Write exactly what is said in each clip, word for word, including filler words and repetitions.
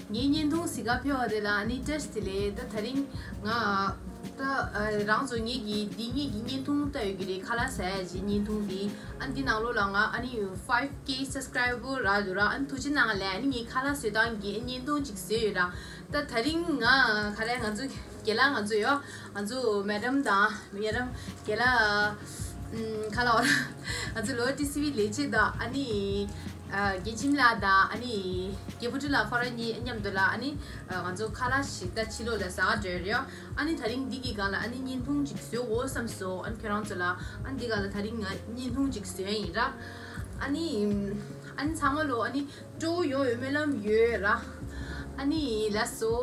ངའི་བརྙན་ཐུང་གཟིགས་ག་ཕེབས་པ་དེ་ལ་ཨ་ནི་བཀྲ་ཤིས་བདེ་ལེགས། ད་དེ་རིང་ང་ད་ཨ་རང་ཚོ་ངེད་ཀྱི་འདི་ངེད་ཀྱི་བརྙན་ཐུང་ལྟ་ཡོད་ཀྱི་རེད། ཁ་ལག་ཟ་ཡ་གྱི་བརྙན་ཐུང་འདི། ཨ་འདི་ནང་ལོགས་ལ་ང་ཨ་ནི་five K subscriber རག་འདུག་ར། ཨ་ནི་ཐུགས་རྗེ་གནང་ལབ། ཨ་ནི་ངའི་ཁ་ལག་བཟོས་སྟངས་ཀྱི་བརྙན་ཐུང་ཅིག་བཟོས་ཡོད་ར། ད་དེ་རིང་ང་ག་རེ་ང་ཚོ་རྒན་ལགས་ང་ཚོ་ཡོད། ང་ཚོ་མེ་ཌམ་དང་མེ་ཌམ་རྒན་ལགས་ཨམ་ཁ་ལག་ང་ཚོ་ལོ་ཊི་སི་ཝི་ལས་བྱེད་དང་ཨ་ནི་ཨ་རྒན་འཆི་མེད་ལགས་དང་ཨ་ནི་རྒན་བུ་ཁྲིད་ལགས་ཁོ་རང་གཉིས་མཉམ་དུ་ལ་ཨ་ནི་ཨ་ང་ཚོ་ཁ་ལག་ཞིག་ད་ཕྱི་ལོགས་ལ་ཟ་ག་འགྲོ་ཡོད་རེད། ཨ་ནི་དེ་རིང་འདི་གི་སྒང་ལ་ཨ་ནི་བརྙན་ཐུང་ཅིག་བཟོ་དགོས་བསམ་སོང་། ཨ་ནི་ཁྱོད་རང་ཚོ་ལ་ཨ་ནི་འདི་སྒང་ལ་དེ་རིང་ང་བརྙན་ཐུང་ཅིག་བཟོས་ཡིན་ར། ཨ་ནི་ཨ་ནི་ཚང་མ་ལོ་ཨ་ནི་སྤྲོ་ཡོང་ཡོད་སྨོན་ལམ་ཡོད་ར། ཨ་ནི་ལགས་སོ།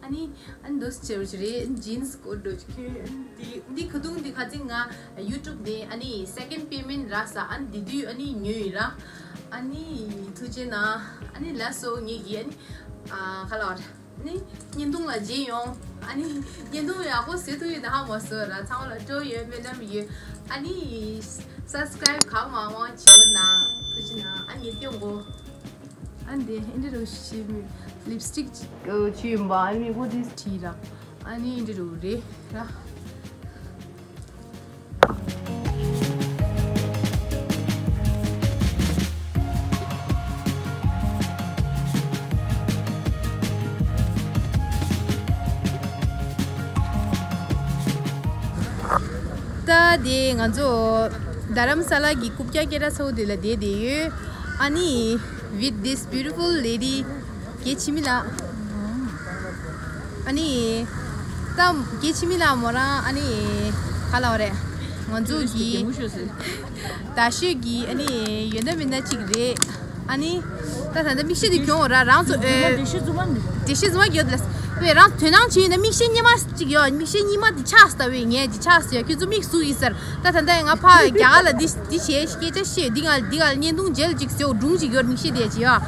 ཨ་ནི་ཨ་ནི་འདུག་སེ་བྱས་རེད། ཇིན་སི་སྐོར་འགྲོ་ཁྱོད་འདི་འདི་ཁ་ཐུག་འདི་ཁ་ཚིག་ང་ཡུ་ཊུབ་ནས་ཨ་ནི་second payment རག་ས། ཨ་ནི་འདི་དུས་ཨ་ནི་ཉོས་ཡིན་ར། ཨ་ནི་ཐུགས་རྗེ་གནང་། ཨ་ནི་ལགས་སོ། ངེད་ཀྱི་ཨ་ནི་ཨ་ཁ་ལག་ཨ་ནི་བརྙན་ཐུང་ལ་མཇལ་ཡོང་། ཨ་ནི་བརྙན་ཐུང་ཡག་པོ་བཟོ་ཐུབ་ཡོད་ན་ཧ་མ་སོ་ར། ཚང་མ་ལ་སྤྲོ་ཡོད་སྨོན་ལམ་ཡོད། ཨ་ནི་སབ་སི་ཀ་རེབ་གང་མང་མང་བྱེད་རོགས་གནང་། ཐུགས་རྗེ་གནང་། ཨ་ནི་སྟོན་གོ་ཨ་ནི་དེ་ཨེ་འདྲ་རུ་ཞིག་ལིབ་སི་ཊིག་ཅིག་ཅིག་ཡིན་པ། ཨ་ནི་ཨོ་དེ་བྲིས་ར། ཨ་ནི་ཨེ་འདྲ་རུ་རེད་ར། ད་དེ་ང་ཚོ་རྡ་རམ་ས་ལ་གི་རྐུབ་བཀྱག་སྐད་གྲགས་ཚ་བོ་དེ་ལ་བསྡད་བསྡད་ཡོད། ཨ་ནི་with this beautiful lady རྒན་འཆི་མེད་ལགས། ཨ་ནི་ད་རྒན་འཆི་མེད་ལགས་མོ་རང་ཨ་ནི་ག་ལབ་རེད། ང་ཚོ་གི་ད་ཤོད་ཀྱི་ཨ་ནི་ཡོད་ན་མེད་ན་གཅིག་རེད། ཨ་ནི་ད་ད་ལྟ་མིག་ཤེལ་དེ་གྱོན་འོ་ར། རང་ཚོ་ཨེ་འགྲེལ་བཤད་རྫུན་མ་གྱོན་དེ་ལས་བས་རང་དོ་སྣང་བྱས་ཡོད་ན་མིག་ཤེལ་གཉིས་མ་གཅིག་ཡོད། མིག་ཤེལ་གཉིས་མ་དེ་ཆགས་སོང་ད་བས། ངས་དེ་ཆགས་སོང་ཡ། ཁྱོད་ཚོ་མིག་ཟུག་ཡིན་ཟེར། ད་ད་ལྟ་ང་ཕ་རྒྱ་གར་ལ་འདི་འདི་བྱས་སྐད་ཆ་བཤད། འདི་ང་འདི་ག་ལ་བརྙན་ཐུང་མཇལ་ཅིག་ཟེར་འོ་སྒྲུང་ཅིག་ཡོད་མིག་ཤེལ་དེ་ཅི་ཡོད།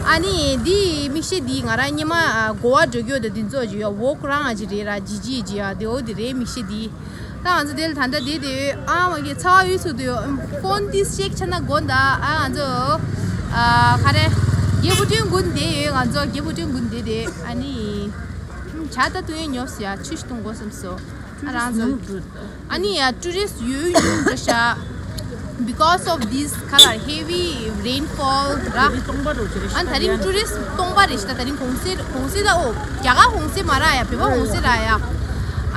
ཨ་ནི་འདི་མིག་ཤེལ་འདི་ང་རང་སྔོན་མ་ཨ་གོ་བ་འགྲོ་རྒྱུ་དང་འདི་ཚོ་ཅི་ཡོད་ཝོག་རང་ཨ་ཅི་རེད་ར། ཇི་ཇི་ཅི་ཡོད་དེ་འོ་དེ་རེད་མིག་ཤེལ་འདི། ད་ང་ཚོ་དེ་ལ་ད་ལྟ་བསྡད་དེ་ཡོད། ཨ་མ་གི་ཚ་བ་ཡོད་ཚུགས་དུ་ཡོད། ཕོན་ཏིས་ཤེག་ཆ་ན་དགོན་ད་ཨ་ང་ཚོ་ཨ་ག་རེ་རྒྱལ་པོ་ཁྲིན་དགོན་བསྡད་ཡོད། ང་ཚོ་རྒྱལ་པོ་ཁྲིན་དགོན་བསྡད་དེ་ཨ་ནི་ཇ་ད་འཐུང་ཡས་ཉོབ་སོང་ཡ། ཆུ་ཞིག་འཐུང་དགོས་བསམ་སོང་། ཨ་རང་ཚོ་ཨ་ནི་ཡ་ཊུ་རི་སི་ཡོད་ཡོད་འགྲོ་ཤག Because of this color heavy rainfall ར། ཨ་ད་རིང་ཊུ་རི་སི་སྟོང་པ་རེད་ཤག་ད་རིང་གུང་སེང་གུང་སེང་ད་འོ་རྒྱ་གར་གུང་སེང་མ་རག་ཡ། བོད་པ་གུང་སེང་རག་ཡ།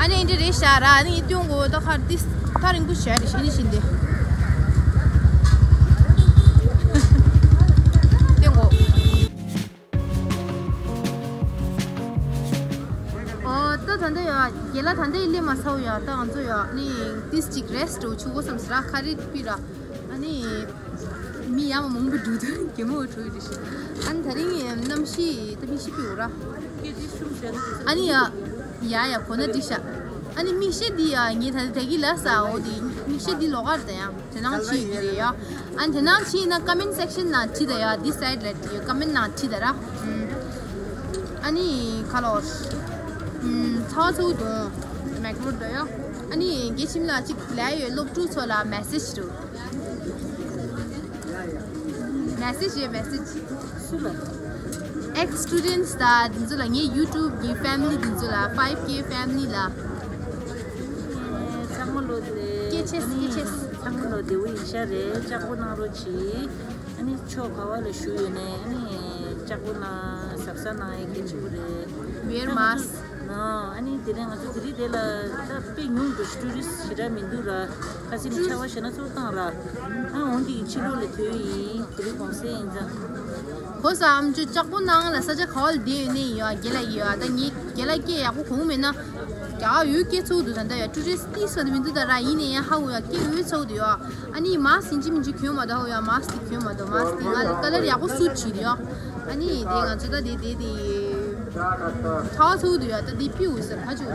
ཨ་ནི་ཨེ་འདྲ་རེད་ཤག་ར། ཨ་ནི་ངས་སྟོན་གོ་ད་ཁར་ཏིས་ཐག་རིང་པོ་ཞིག་རེད་ཤག་ཨ་ནི་བཞིན་དེ་སྟོན་གོ་ཨོ་ད་ད་འདི་ཡ་རྒན་ལགས་ད་འདི་ཡི་སླེབས་མ་ཚར་ཡ། ད་ང་ཚོ་ཡ་ནི་ཏིས་ཅིག་རེ་སི་ཊི་འདྲ་བོ་བྱེད་དགོས་བསམ་སོང་ར། ཁ་རི་པི་ར། ཨ་ནི་མི་ཡ་མ་མང་པོ་འགྲོ་དུས་གད་མོ་འགྲོ་ཡི་རེད་ཤག་ཨ་ནི་ད་རིང་གནམ་གཤིས་ད་མིག་ཤེལ་ཕུད་འོ་ར། ཨ་ནི་ཡ་ཡ་ཡ་གོ་ན་འགྲིག་ཤག་ཨ་ནི་མིག་ཤེལ་འདི་ཡ་ངས་ད་ད་གི་ལབ་ས་འོ་དེ་མིག་ཤེལ་འདི་ལོགས་ཀ་རེད་ད་ཡ། དེ་ནང་བྲིས་ཡོད་རེད་ཡ། ཨ་དེ་ནང་བྲིས་ན་ཀོ་མེན་ཊི་སེག་ཤན་ནང་བྲིས་ད་ཡ། འདི་སའིཌ་ལ་བྲིས་ཡོད། ཀོ་མེན་ཊི་ནང་བྲིས་ད་ར། ཨ་ནི་ཁ་ལོ། ཚ་བ་ཚ་བོ་དང་མེག་རོ་འདྲ་ཡ། ཨ་ནི་རྒན་འཆི་མེད་ལགས་གཅིག་ལབ་ཡོད། སློབ་ཕྲུག་ཚོ་ལ་མེ་སེ་ཇི་རུ། མེ་སེ་ཇི་ཡོད་མེ་སེ་ཇི། སུ་ལ། ཨེག་སི་སི་ཊུ་ཌེན་ཊི་དང་འདི་ཚོ་ལ། ངའི་ཡུ་ཊུབ་གི་ཕེ་མི་ལི་འདི་ཚོ་ལ། ཕའིབ་ཀེ་ཕེ་མི་ལི་ལ། ཚང་མ་ལོ་དེ། སྐྱེ་ཆེས་སྐྱེ་ཆེས། ཚང་མ་ལོ་བདེ་བོ་ཡིན་ཤག་རེད། ལྕགས་པོ་གནང་རོགས་གྱིས། ཨ་ནི་ཕྱོགས་ག་བ་ལ་བཞུགས་ཡོད་ནའི་ཨ་ནི་ལྕགས་པོ་གནང་གཟབ་གཟབ་གནང་ཡས་གལ་ཆེན་པོ་རེད། Wear mask. ཨ་ནི་དེ་ནས་ང་ཚོ་དེ་རིང་དེ་ལ་ད་དཔེ་ཉུང་འདུག་ཊུ་རི་སི་ཊི་ཞེ་དྲག་མི་འདུག་ར། ཁ་སང་ཆར་པ་ཞེ་ན་ཚུར་བཏང་ར། ཨ་འོ་འདི་ཡི་ཕྱི་ལོགས་ལ་ཐོན་ཡིན། དེ་རིང་གུང་སེང་ཡིན་ཙང་། གོ་ས་ཨམ་ཅོག་ལྕགས་པོ་གནང་ལ་ས་ཆ་ག་བ་ལ་བསྡད་ཡོད་ནའི་ཡོད། རྒན་ལགས་ཡོད། ད་ངས་རྒན་ལགས་སྐད་ཡག་པོ་གོ་མེད་ན། རྒྱ་གར་ཡུལ་སྐད་ཚུགས་འདུག་ད་ལྟ་ཡ་ཊུ་རི་སི་ཊི་ཏིས་བ་དེ་མི་འདུག་ད་ར། ཡིན་ནའི་ཡང་ཧ་གོ་ཡ་སྐད་འོས་ཚུགས་འདུག་ཡ། ཨ་ནི་མཱ་སི་ཡིན་གཅིག་མིན་གཅིག་གྱོན་མ་གཏོགས་ཡ། མཱ་སི་དེ་གྱོན་མ་གཏོགས། མཱ་སི་དེ་ང་ལ་ཀ་ལར་ཡག་པོ་སུ་ཊི་བྱེད་ཡ། ཨ་ནི་དེ་ང་ཚོ་ད་དེ་དེ་དེ་ཚ་བ་ཚ་བོ་འདུག་ཡ། ད་དེ་ཕིའུ་ཟེར་ཁ་ཅིག་ན།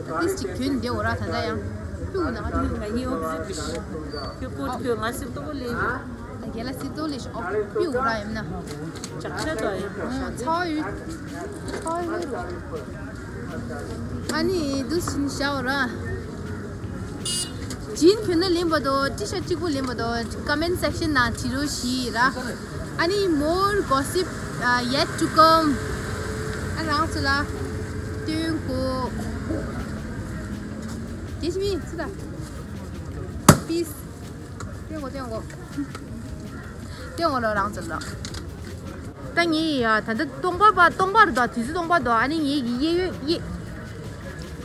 ད་ཏིས་ཅིག་གྱོན་བསྡད་འོ་ར། ད་ལྟ་ཡང་ཕིའུ་ན་ང་ད་ང་ཡི་ཨོ་ཟེར་གི་ཤི། ཁྱོད་ཀོ་ཁྱོད་ང་སི་ཏོ་ལེ། ད་རྒན་ལགས་སི་ཏོ་ལེ་ཤི་ཨོ་ཕིའུ་ར་ཡིན་ན། ལྕགས་ཤ་དོ་ཡིན་ཤ་ཚ་བ་ཡོད། ཚ་བ་ཡོད་ར། ཨ་ནི་འདུག་སེ་བྱས་ནས་བཞག་འོ་ར། ཇིན་གྱོན་ན་ལེན་པ་དང་ཊི་ཤར་ཊི་གཅིག་པོ་ལེན་པ་དང་ཀོ་མེན་ཊི་སེག་ཤན་ནང་བྲིས་རོགས་ཞུས་ར། ཨ་ནི་more gossip uh, yet to come. རང་ཚོ་ལ་སྟོན་གོ། རྒྱལ་ཞི་མི་ཚུ་ད། པིས། སྟོན་གོ་སྟོན་གོ། སྟོན་གོ་ལོ་རང་ཚོ་ལ། ད་ངས་ཡ་ད་ལྟ་སྟོང་པ་པ་སྟོང་པར་དོ། དུས་ཚོད་སྟོང་པར་དོ། ཨ་ནི་ངེད་ཀྱི་གཡས་གཡོན་གཡས།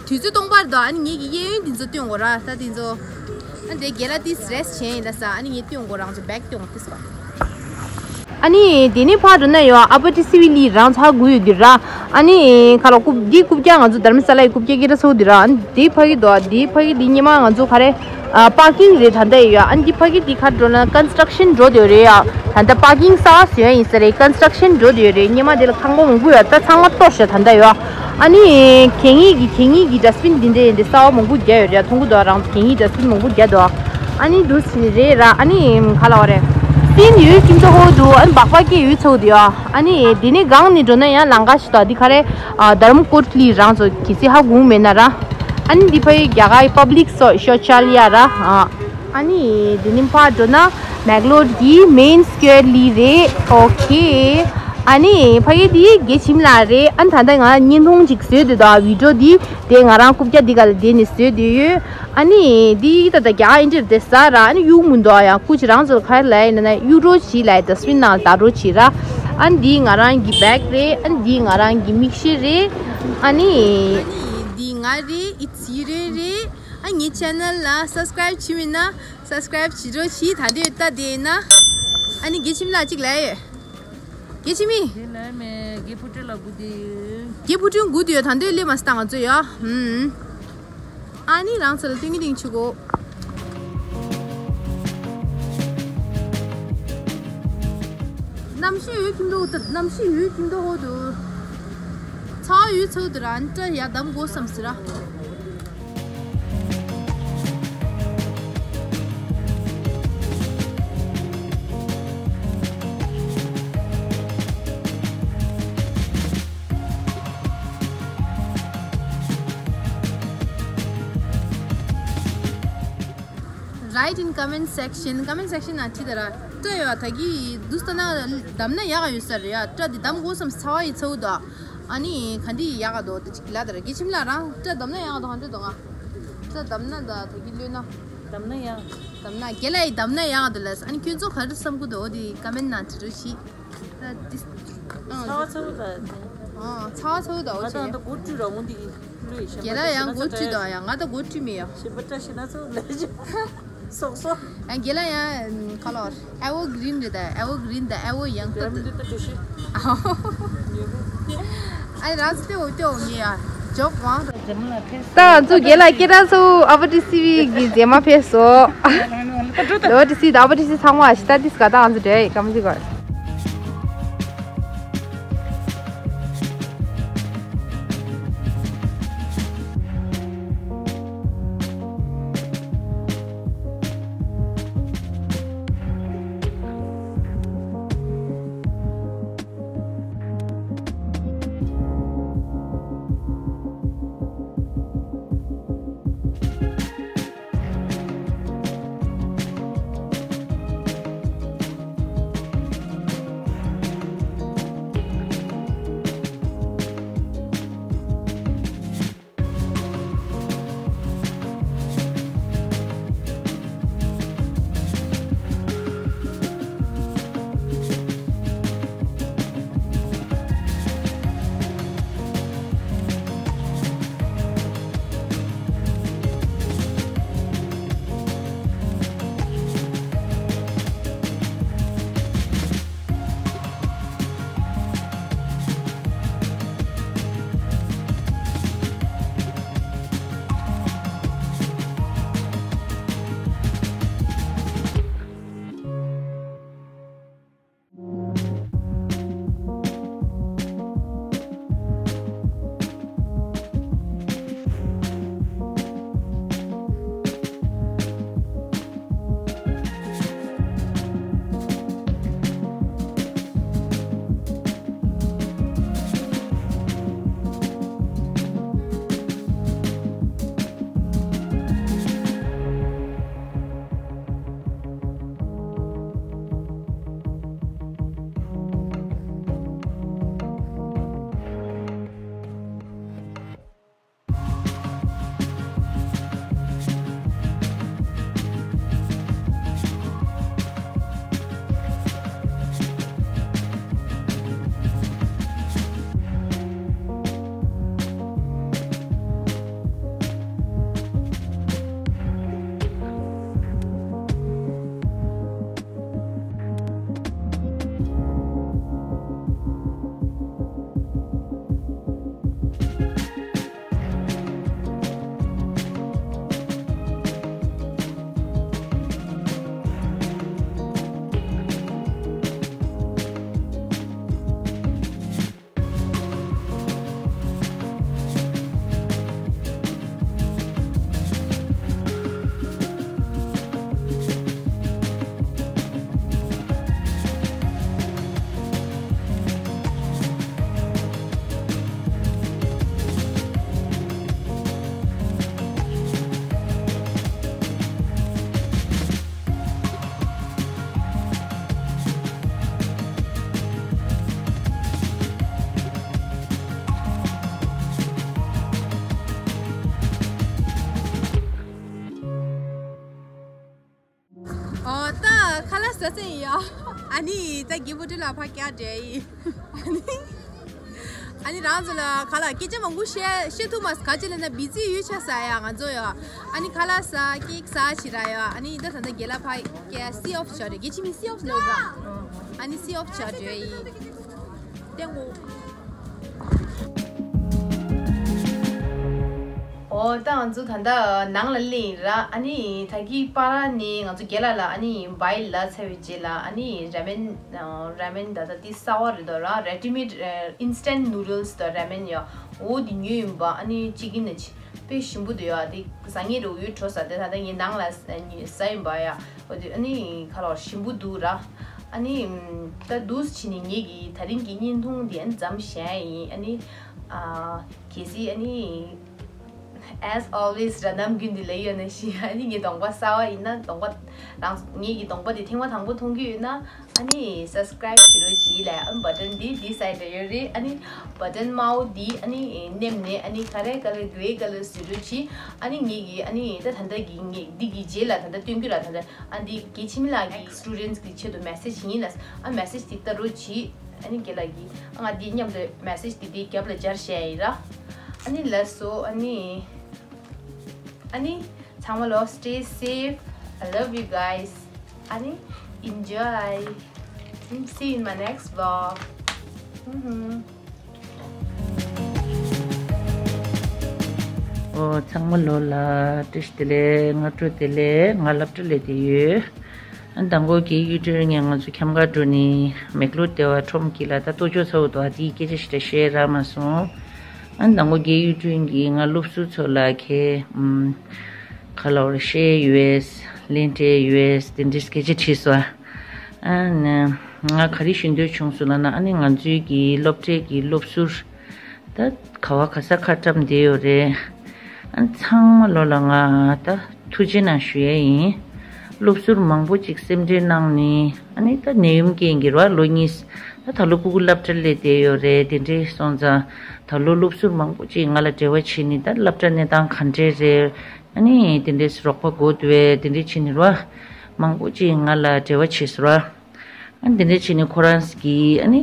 དུས་ཚོད་སྟོང་པར་དོ། ཨ་ནི་ངེད་ཀྱི་གཡས་གཡོན་འདི་ཚོ་སྟོན་གོ་ར། ད་འདི་ཚོ། ཨ་འདི་རྒན་ལགས་ཏིས་རེ་སི་ཊི་བྱས་ཡིན་ད་ས། ཨ་ནི་ངས་སྟོན་གོ། རང་ཚོ་བེག་སྟོན་གོ་ཏིས་གོ། ཨ་ནི་དེ་ནས་ཕར་འགྲོ་ན་ཡོད། ཨ་པ་ཊི་སི་བི་ལི་རང་ཚོ་ཧ་གོ་ཡོད་ཀྱི་ར། ཨ་ནི་ཁ་ལོ་རྐུབ་འདི་རྐུབ་བཀྱག་ང་ཚོ་དྷརྨ་ས་ལ་ཡི་རྐུབ་བཀྱག་སྐད་གྲགས་ཚོགས་འདི་ར། ཨ་ནི་དེ་ཕ་གི་དོ། དེ་ཕ་གི་འདི་སྙེ་མ་ང་ཚོ་ག་རེ། ཨ་པར་ཀིང་རེད་ད་ལྟ་ཡོད། ཨ་ནི་འདི་ཕ་གི་འདི་ཁ་འགྲོ་ན་ཀོན་སི་ཊྲག་ཤན་འགྲོ་འདོད་རེད་ཡ། ད་ལྟ་པར་ཀིང་གསར་པ་བཟོས་ཡིན་ས་རེད། ཀོན་སི་ཊྲག་ཤན་འགྲོ་འདོད་རེད། སྙེ་མ་དེ་ལ་ཁང་པ་མང་པོ་ཡོད། ད་ཚང་མ་གཏོར་ཤག་ད་ལྟ་ཡོད། ཨ་ནི་གད་སྙིགས་ཀྱི་གད་སྙིགས་ཀྱི་ཌ་སི་བིན་འདི་འདྲ་ཡིན་ཏེ་གསར་པ་མང་པོ་རྒྱག་ཡོད་རེད། མཐོང་གི་འདུག་རང་གད་སྙིགས་ཌ་སི་བིན་མང་པོ་རྒྱག་འདུག་ཨ་ནི་འདུག་ཟིན་རེད་ར། ཨ་ནི་ག་ལ་བ་རེད། སིན་ཡོད་ཁྱིམ་ཚོ་ཧོ་འདུག་ཨ་ནི་སྦག་སྦག་སྐད་ཡོད་ཚོགས་འདུག་ཨ་ནི་དེ་ནས་སྒང་ནས་འགྲོ་ན་ཡང་ལམ་ཁ་ཞིག་འདུག་འདི་ག་རེ། ཨ་དྷརྨ་ཀོར་ལི་རང་ཚོ་གལ་སྲིད་ཧ་གོ་མེད་ན་ར། ཨ་ནི་འདི་ཕ་ཡི་རྒྱ་གར་པབ་ལིག་སོ་ཤོ་ཆ་ལི་ཡ་ར། ཨ་ནི་འདི་ནི་ཕར་འགྲོ་ན་མེག་ལོར་གྱི་མེན་སི་ཀོར་ལི་རེད། ཨོ་ཁེ། ཨ་ནི་ཕ་གི་འདི་དགེ་ཁྱིམ་ལ་རེད། ཨ་ནི་ད་ལྟ་ང་བརྙན་ཐུང་ཅིག་བཟོས་འདུག་ད་བི་ཌི་ཡོ་འདི་དེ་ང་རང་རྐུབ་བཀྱག་འདི་ག་ལ་བསྡད་ནས་བཟོས་འདུག་ཡོད། ཨ་ནི་འདི་ད་ལྟ་རྒྱ་ཨིན་ཏེར་དེ་ས་ར། ཨ་ནི་གཡུག་མི་འདུག་ཡང་སྐུ་ཅི་རང་ཚོར་ཁ་ལ་ཡིན་ན་གཡུག་རོགས་བྱེད་ལ་ཡིན། ད་སུན་ནང་ལ་ད་རོགས་བྱེད་ར། ཨ་ནི་འདི་ང་རང་གི་བེག་རེད། ཨ་ནི་འདི་ང་རང་གི་མིག་ཤེལ་རེད། ཨ་ནི་འདི་ང་རེད། ཨི་ཚི་རེ་རེད། ཨ་ངའི་ཆེ་ནལ་ལ་སབ་སི་ཀ་རེབ་བྱེད་མིན་ན་སབ་སི་ཀ་རེབ་བྱེད་རོགས་བྱེད། ད་འདི་ལྟ་དེ་ན། ཨ་ནི་དགེ་ཁྱིམ་ལ་གཅིག་ལ་ཡོད། དགེ་ཁྱིམ་མི། དེ་ལ་མེ་དགེ་ཕུ་ཏྲེ་ལ་གུ་དེ་ཡོད། དགེ་ཕུ་ཏྲེ་གུ་དེ་ཡོད། ད་འདི་ལས་མ་སྟ་ང་ཚོ་ཡོད། ཧུམ། ཨ་ནི་རང་ཚོ་ལ་སྟོན་གི་དེང་ཆུ་གོ། གནམ་གཤིས་ཡོད་ཁྱིམ་དུ་གནམ་གཤིས་ཡོད་ཁྱིམ་དུ་ཧོ་དུ། ཚ་ཡོད་ཚ་དུ་ར། ཨ་ནི་ཏྲ་ཡ་དམ་གོ་བསམ་སི་ར། Write in comment section. ཀོ་མེན་སེག་ཤན་ནང་བྲིས་ད་ར། སྤྲ་ཡོད་ད་གི་འདུག་ལྟ་ན་བསྡམས་ན་ཡག་ཡོད་ས་རེད་ཡ། སྤྲ་འདི་བསྡམ་དགོས་བསམ། ཚ་བ་ཡི་ཚ་བོ་དང་། ཨ་ནི་ག་འདི་ཡག་ག་འདུག་འདི་ཅིག་ལ་ད་ར། དགེ་ཁྱིམ་ལ་རང་སྤྲ་བསྡམས་ན་ཡག་ག་འདུག་ཧ་འདྲ་འདུག་ང་། སྤྲ་བསྡམས་ན་ད་ད་གི་ལོས་ན། བསྡམས་ན་ཡག་བསྡམས་ན་རྒན་ལགས་ཡི་བསྡམས་ན་ཡག་ག་འདུག་ལ། ཨ་ནི་ཁྱོད་ཚོ་ག་རེ་བསམ་གི་འདུག་འོ་འདི་ཀོ་མེན་ནང་བྲིས་རོགས་གྱིས། ད་འདི། ཚ་བ་ཚ་བོ་ད། ཨ་ཚ་བ་ཚ་བོ་ད་འོ་ང་ད་ཆེ། ད་སྒོ་བཀྲུས་ར་འོང་འདི་གི་ལུས་ཞེན་པ་རྒན་ལགས་ཡང་སྒོ་བཀྲུས་དང་ཡང་ང་ད་སྒོ་བཀྲུས་མེད་ཡ། ཞེན་པ་བཀྲ་ཤིས་ན་ཚོ་ལས་ཀྱི་སོག་སོག་ཡང་རྒན་ལགས་ཡང་ཁ་ལོར་ཨེ་ཝར་གི་རིན་རེད་ད། ཨེ་ཝར་གི་རིན་ད། ཨེ་ཝར་ཡང་ད་ད་འདི་ད་འདྲ་ཤི། ཨ་རང་ཚོ་ལྟེ་འོ་ལྟེ་འོ་ངེ་ཡ་འཇོག་མང་། ད་ང་ཚོ་རྒན་ལགས་སྐད་གྲགས་སུ་ཨ་བ་ཏི་སི་བི་གི་མཛེས་མ་ཕེབས་སོ། ཨ་བ་ཏི་སི་ད་ཨ་བ་ཏི་སི་ཚང་མ་ཞི་ད་ཏིས་ག་ད་ང་ཚོ་འདྲ་ཡི་ཀམ་ཟི་གོ། ད་སེ་ཡིན་ཡ། ཨ་ནི་ད་གི་བུ་ཏི་ལ་ཕ་སྐྱ་འདྲེ་ཡིན། ཨ་ནི། ཨ་ནི་རང་ཚོ་ལ་ག་ལ་སྐད་ཆ་མང་པོ་བཤད་བཤད་ཐུབ་མ་སོང་། ག་ཅི་ལ་ན་བི་ཛི་ཡོད་ཆ་ས་ཡ་ང་ཚོ་ཡ། ཨ་ནི་ཁ་ལག་ས་ཀེག་ས་ཕྱི་ར་ཡ། ཨ་ནི་ད་ད་ད་རྒན་ལགས་ཕ་སྐྱ་སི་ཨོཕ་ཆ་རེད། རྒན་ཁྱིམ་མི་སི་ཨོཕ་ལོ་ར། ཨ་ནི་སི་ཨོཕ་ཆ་རེད་ཡིན། ཏེ་ངོ་། ཨོ་ད་ང་ཚོ་ད་ལྟ་ནང་ལ་སླེབས་ཡིན་ར། ཨ་ནི་ད་གི་པ་ར་ནི་ང་ཚོ་རྒན་ལགས་ལ་ཨ་ནི་བའི་ལ་ཚ་བའི་རྗེས་ལ་ཨ་ནི་ར་མེན། ར་མེན་ད་ལྟ་དེ་གསར་པ་རེད་དོ་ར། Ready-made instant noodles དང་ར་མེན་ཡ། འོ་དེ་ཉོས་ཡིན་པ། ཨ་ནི་ཅི་གིན་ནི་དཔེ་ཞིམ་པོ་འདུག་ཡ། དེ་ཟ་ངེས་རེད། འོ་ཡོད་འགྲོ་ས་དེ་ད་ལྟ་ངའི་ནང་ལ་ཟ་ཡིན་པ་ཡ། འོ་དེ་ཨ་ནི་ཁ་ལོ་ཞིམ་པོ་འདུག་ར། ཨ་ནི་ད་འདུག་སེ་བྱས་ནས་ངེད་ཀྱི་ད་རིང་གི་བརྙན་ཐུང་འདི་ཨ་ནི་མཚམས་བཞག་ཡིན། ཨ་ནི་ཨ་གལ་སྲིད་ཨ་ནི། As always ར་ནམ་རྒྱུན་འདི་ལ་ཡོད་ན་ཤི། ཨ་ནི་ངའི་གདོང་པ་གསར་པ་ཡིན་ན་གདོང་པ་རང་ངེད་ཀྱི་གདོང་པ་དེ་ཐེངས་མ་དང་པོ་མཐོང་གི་ཡོད་ན་ཨ་ནི་subscribe བྱེད་རོགས་གྱིས་ལ། ཨ་ནི་button འདི་འདི་side ལ་ཡོད་རེད། ཨ་ནི་button དམར་པོ་འདི་ཨ་ནི་མནན་ནས་ཨ་ནི་ཁ་རེ་ཁ་རེ་grey colour བཟོ་རོགས་གྱིས། ཨ་ནི་ངེད་ཀྱི་ཨ་ནི་ད་ད་ལྟ་གི་ངེད་འདི་གི་རྗེས་ལ་ད་ལྟ་སྟོན་གྱི་ར། ད་ལྟ་ཨ་འདི་རྒན་ཁྱིམ་ལགས་ཀྱི་students གི་ཆེད་དུ་message ཡིན་ལ། ཨ་message འདི་ལྟ་རོགས་གྱིས། ཨ་ནི་རྒན་ལགས་ཀྱིས་ཨ་ང་འདི་མཉམ་དུ་message འདི་འདི་རྒྱབ་ལ་སྦྱར་བཤད་ཡིན་ར། ཨ་ནི་ལགས་སོ། ཨ་ནི་ཨ་ནི་ཚང་མ་ལོ་stay safe. I love you guys. ཨ་ནི་enjoy. See you in my next vlog. ཨོ་ཚང་མ་ལོ་ལ་བཀྲ་ཤིས་བདེ་ལེགས། སྔ་དྲོ་བདེ་ལེགས། ང་སློབ་གྲྭ་ལས་བསྡད་ཡོད། ཨ་མདང་དགོང་རྒན་གཡུ་སྒྲོན་ངས་ང་ཚོ་འཁྱམ་ག་འགྲོ་ནི་མེག་ལོར་ལྟེ་བ་ཁྲོམ་དཀྱིལ་ལ་ད་ལྟོ་ཅོག་ཚ་བོ་དོ་ཨ་དེའི་སྐད་ཆ་ཞིག་ད་བཤད་རག་མ་སོང་། ཨ་མདང་དགོང་རྒན་གཡུ་སྒྲོན་གྱིས་ང་སློབ་ཟུར་ཚོ་ལ་ཁེ་ཨམ་ག་ལ་བར་བཤད་ཡོད་ལན་སྤྲད་ཡོད་དེ་འདྲའི་སྐད་ཆ་དྲིས་སོ། ཨ་ནི་ང་ག་རེ་ཞུ་འདོད་བྱུང་སོང་ལབ་ན་ཨ་ནི་ང་ཚོའི་གི་སློབ་གྲྭའི་གི་སློབ་ཟུར། ད་ག་བ་ག་ས་ཁ་བཀྲམ་བསྡད་ཡོད་རེད། ཨ་ཚང་མ་ལོ་ལ་ང་ད་ཐུགས་རྗེ་གནང་ཞུ་ཡས་ཡིན། སློབ་ཟུར་མང་པོ་ཅིག་སེམས་ཁྲལ་གནང་ནི་ཨ་ནི་ད་ནད་ཡམས་རྐྱེན་གྱིས་ར་ལོ་གཉིས་ད་ད་ལོ་སྤུ་གུ་སློབ་གྲྭ་སླེབས་བསྡད་ཡོད་རེད། དེ་འདྲས་སོང་ཙང་ད་ལོ་སློབ་ཟུར་མང་པོ་ཅིག་ང་ལ་འབྲེལ་བ་བྱས་ནི་ད་སློབ་གྲྭ་གནས་སྟངས་ག་འདྲས་རེད། ཨ་ནི་དེ་འདྲས་རོགས་པ་དགོས་འདུག་བས་དེ་འདྲས་བྱས་ནི་ར་མང་པོ་ཅིག་ང་ལ་འབྲེལ་བ་བྱས་སོང་ར། ཨ་ནི་དེ་འདྲ་བྱས་ནས་ཁོ་རང་གིས་ཨ་ནི་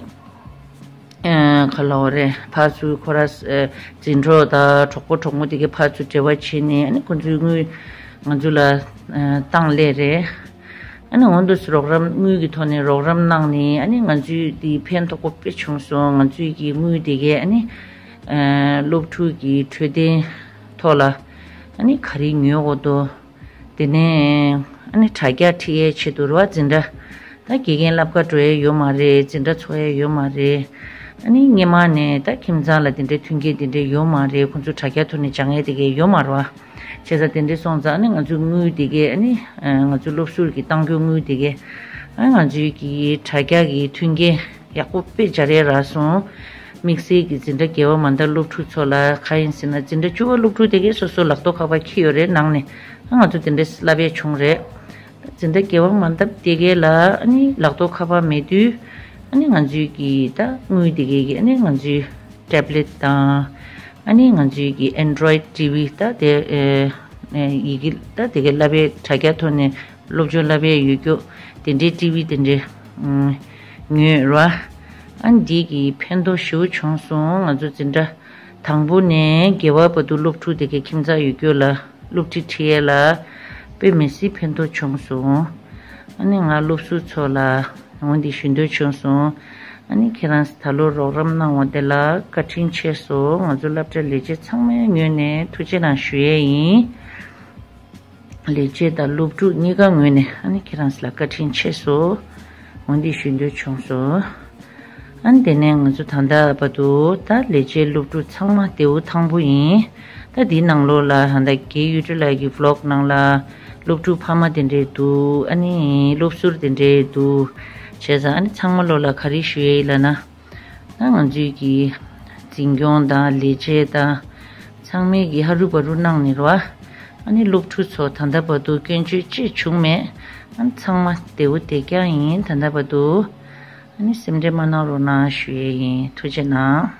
ཨ་ག་ལབ་དགོས་རེད། ཕར་ཚུར་ཁོ་རང་ཨ་འཛིན་གྲོགས་དང་གྲོགས་པོ་གྲོགས་མོ་དེ་གའི་ཕར་ཚུར་འབྲེལ་བ་བྱས་ནས་ཨ་ནི་ཁོ་ཚོའི་དངུལ་ང་ཚོ་ལ་ཨ་བཏང་སླེབས་རེད། ཨ་ནི་འོན་ཏེ་རོགས་རམ་དངུལ་གྱི་ཐོག་ནས་རོགས་རམ་གནང་ནས་ཨ་ནི་ང་ཚོའི་དེ་ཕན་ཐོགས་པོ་དཔེ་བྱུང་སོང་། ང་ཚོའི་གི་དངུལ་དེ་གའི་ཨ་ནི་ཨ་སློབ་ཕྲུག་གི་འཕྲོད་བསྟེན་ཐོག་ལ་ཨ་ནི་ག་རེ་ཉོ་དགོས་འདུག་དེ་ནས་ཨ་ནི་དྲ་རྒྱ་ཁྲིད་ཡས་ཆེད་དུ་རེད་བ། འཛིན་གྲྭ་ད་དགེ་རྒན་བསླབ་ག་འགྲོ་ཡས་ཡོད་མ་རེད། འཛིན་གྲྭ་ཚོགས་ཡས་ཡོད་མ་རེད། ཨ་ནི་སྔོན་མ་ནས་ད་ཁྱིམ་ཚང་ལ་དེ་འདྲའི་མཐུན་རྐྱེན་དེ་འདྲའི་ཡོད་མ་རེད། ཁོང་ཚོ་དྲ་རྒྱ་ཐོག་ནས་སྦྱང་ཡས་དེ་གས་ཡོད་མ་རེད་བ། བྱས་ཙང་དེ་འདྲའི་སོང་ཙང་ཨ་ནི་ང་ཚོའི་དངུལ་དེ་གས་ཨ་ནི་ང་ཚོའི་སློབ་ཟུར་གྱི་གཏོང་རྒྱུ་དངུལ་དེ་གས་ཨ་ང་ཚོའི་གི་དྲ་རྒྱ་གི་མཐུན་རྐྱེན་ཡག་པོ་དཔེ་སྦྱར་ཡས་རག་སོང་། དམིགས་བསལ་གྱི་འཛིན་གྲྭ་བརྒྱད་པ་མ་འདབ་སློབ་ཕྲུག་ཚོ་ལ་ག་ཡིན་ཟེར་ན་འཛིན་གྲྭ་བཅུ་པ་སློབ་ཕྲུག་དེ་གས་སོ་སོ་ལག་ཐོག་ཁ་པར་འཁྱེར་ཡོད་རེད། ནང་ནས་ང་ཚོ་དེ་འདྲས་བསླབ་ཡས་བྱུང་རེད། འཛིན་གྲྭ་བརྒྱད་པ་མ་འདབ་དེ་གས་ལ་ཨ་ནི་ལག་ཐོག་ཁ་པར་མེད་དུས་ཨ་ནི་ང་ཚོའི་གི་ད་དངུལ་དེ་གས་ཀྱི་ཨ་ནི་ང་ཚོའི་ཊེབ་ལེཊ་དང་ཨ་ནི་ང་ཚོའི་གི་Android TV ད་དེ་ཨེ་ཡི་གེ་ད་དེ་གས་བསླབ་ཡས་དྲ་རྒྱ་ཐོག་ནས་སློབ་སྦྱོང་བསླབ་ཡས་ཡོད་རྒྱུ་དེ་འདྲའི་ཊི་ཝི་དེ་འདྲའི་ཨུམ་ཉོས་ར། ཨ་འདི་གི་ཕན་ཐོགས་ཞེ་པོ་བྱུང་སོང་། ང་ཚོ་འཛིན་གྲྭ་དང་པོ་ནས་བརྒྱད་པ་བར་དུ་སློབ་ཕྲུག་དེ་གའི་ཁྱིམ་ཚང་ཡོད་རྒྱུ་ལ་སློབ་ཁྲིད་ཁྲིད་ཡས་ལ་དཔེ་མི་སྲིད་ཕན་ཐོགས་བྱུང་སོང་། ཨ་ནི་ང་སློབ་ཟུར་ཚོ་ལ་འོ་འདི་ཞུ་འདོད་བྱུང་སོང་། ཨ་ནི་ཁྱེད་རང་ད་ལོ་རོགས་རམ་གནང་བ་དེ་ལ་བཀའ་དྲིན་ཆེ་སོང་། ང་ཚོ་སློབ་གྲྭའི་ལས་བྱེད་ཚང་མའི་ངོས་ནས་ཐུགས་རྗེ་གནང་ཞུ་ཡས་ཡིན། ལས་བྱེད་དང་སློབ་ཕྲུག་གཉིས་ཀ་ངོས་ནས་ཨ་ནི་ཁྱེད་རང་ཚོ་ལ་བཀའ་དྲིན་ཆེ་སོང་། འོ་འདི་ཞུ་འདོད་བྱུང་སོང་། ཨ་ནི་དེ་ནས་ང་ཚོ་ད་ལྟ་བར་དུ་ད་ལས་བྱེད་སློབ་ཕྲུག་ཚང་མ་བདེ་པོ་ཐང་པོ་ཡིན། ད་འདིའི་ནང་ལོགས་ལ་ད་ལྟ་རྒན་གཡུ་སྒྲོན་ལགས་ཀྱི་ཝི་ལོག་ནང་ལ་སློབ་ཕྲུག་ཕ་མ་དེ་འདྲས་འདུག་ཨ་ནི་སློབ་ཟུར་དེ་འདྲས་འདུག་བྱས་ཙང་ཨ་ནི་ཚང་མ་ལོགས་ལ་ག་རེ་ཞུ་ཡས་ཡིན་ལབ་ན། ད་ང་ཚོའི་གི་འཛིན་སྐྱོང་དང་ལས་བྱེད་དང་ཚང་མས་གི་ཧ་རུ་བ་རུ་གནང་ནས་རོ། ཨ་ནི་སློབ་ཕྲུག་ཚོ་ད་ལྟ་བར་དུ་སྐྱོན་བརྗོད་ཅི་བྱུང་མེད། ཨ་ནི་ཚང་མ་བདེ་པོ་བདེ་རྐྱང་ཡིན། ད་ལྟ་བར་དུ་ཨ་ནི་སེམས་ཁྲལ་མ་གནང་རོགས་གནང་ཞུ་ཡས་ཡིན། ཐུགས་རྗེ་གནང་།